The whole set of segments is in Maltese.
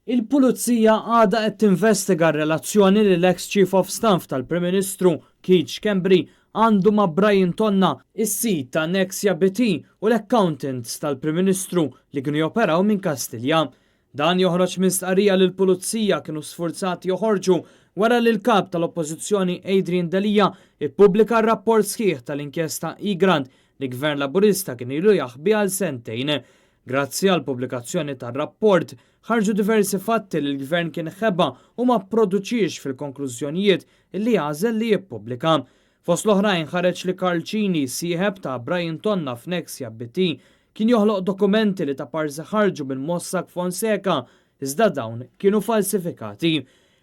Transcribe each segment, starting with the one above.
Il-Pulizija għadha qed tinvestiga r-relazzjoni li l-eks Chief of Staff tal-Prim Ministru, Keith Schembri, għandu ma' Brian Tonna, is-sid ta' Nexia BT u l-accountants tal-Prim Ministru li kienu joperaw minn Kastilja. Dan joħroġ minn stqarrija li l-Pulizija kienu sfurzati joħorġu wara li l-Kap tal-Oppożizzjoni Adrian Delia ippubblika r-rapport sħiħ tal-inkjesta Egrant li Gvern Laburista kien ilu jaħbi għal sentejn. Grazzi għall-pubblikazzjoni tar-rapport, ħarġu diversi fatti li l-Gvern kien ħeba u ma pproduċiex fil-konklużjonijiet li għażel li jippubblika. Fost l-oħrajn ħareġ li Karl Cini, sieħeb ta' Brian Tonna f'Nexia BT, kien joħloq dokumenti li taparsi ħarġu minn Mossack Fonseca, iżda dawn kienu falsifikati.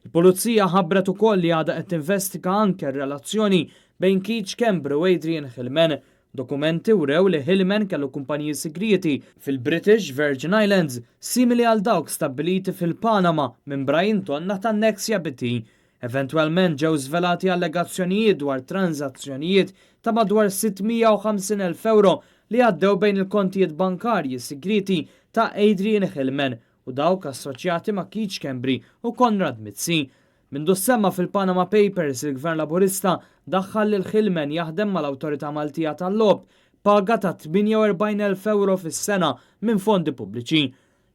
Il-Pulizija ħabbret ukoll li għadha qed tinvestiga anke r-relazzjoni bejn Keith Schembri u Adrian Hillman. Dokumenti wrew li Hillman kellu kumpaniji sigrieti fil-British Virgin Islands simili għal dawk stabbiliti fil-Panama minn Brian Tonna ta' Nexia BT. Eventwalment ġew żvelati allegazzjonijiet dwar tranżazzjonijiet ta' madwar 650,000 ewro li għaddew bejn il-kontijiet bankarji sigrieti ta' Adrian Hillman u dawk assoċjati ma' Keith Schembri u Konrad Mizzi. Mindu ssemma fil-Panama Papers, il-Gvern Laburista daħħal lil Hillman jaħdem mal-Awtorità Maltija tal-Logħob b'paga ta' 48,000 ewro fis-sena minn fondi pubbliċi.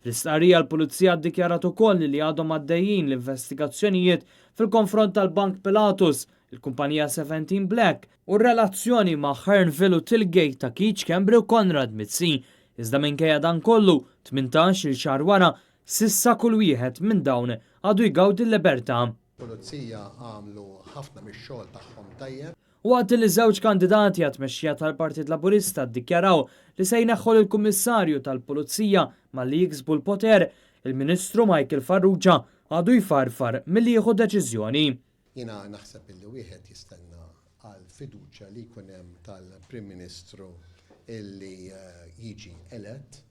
Fl-istqarrija l-Pulizija ddikjarat ukoll li għadhom għaddejjin l-investigazzjonijiet fil-konfront tal-Bank Pilatus, il-kumpanija Seventeen Black u r-relazzjoni ma' Hearnville u Tilgate ta' Keith Schembri u Konrad Mizzi. Iżda minkejja dan kollu, 18-il xahar wara, S'issa kull wieħed minn dawn għadu jgawdi l-libertà. Pulizija għamlu ħafna mix-xogħol tagħhom tajjeb. Waqt li żewġ kandidati għat-tmexxija tal-Partit Laburista ddikjaraw li se jneħħu lill-Kummissarju tal-Pulizija malli jiksbu l-poter, il-Ministru Michael Farrugia għadu jfarfar milli jieħu deċiżjoni. Jiena naħseb illi wieħed jistenna għal fiduċja li jkun hemm tal-Prim Ministru illi jiġi elett.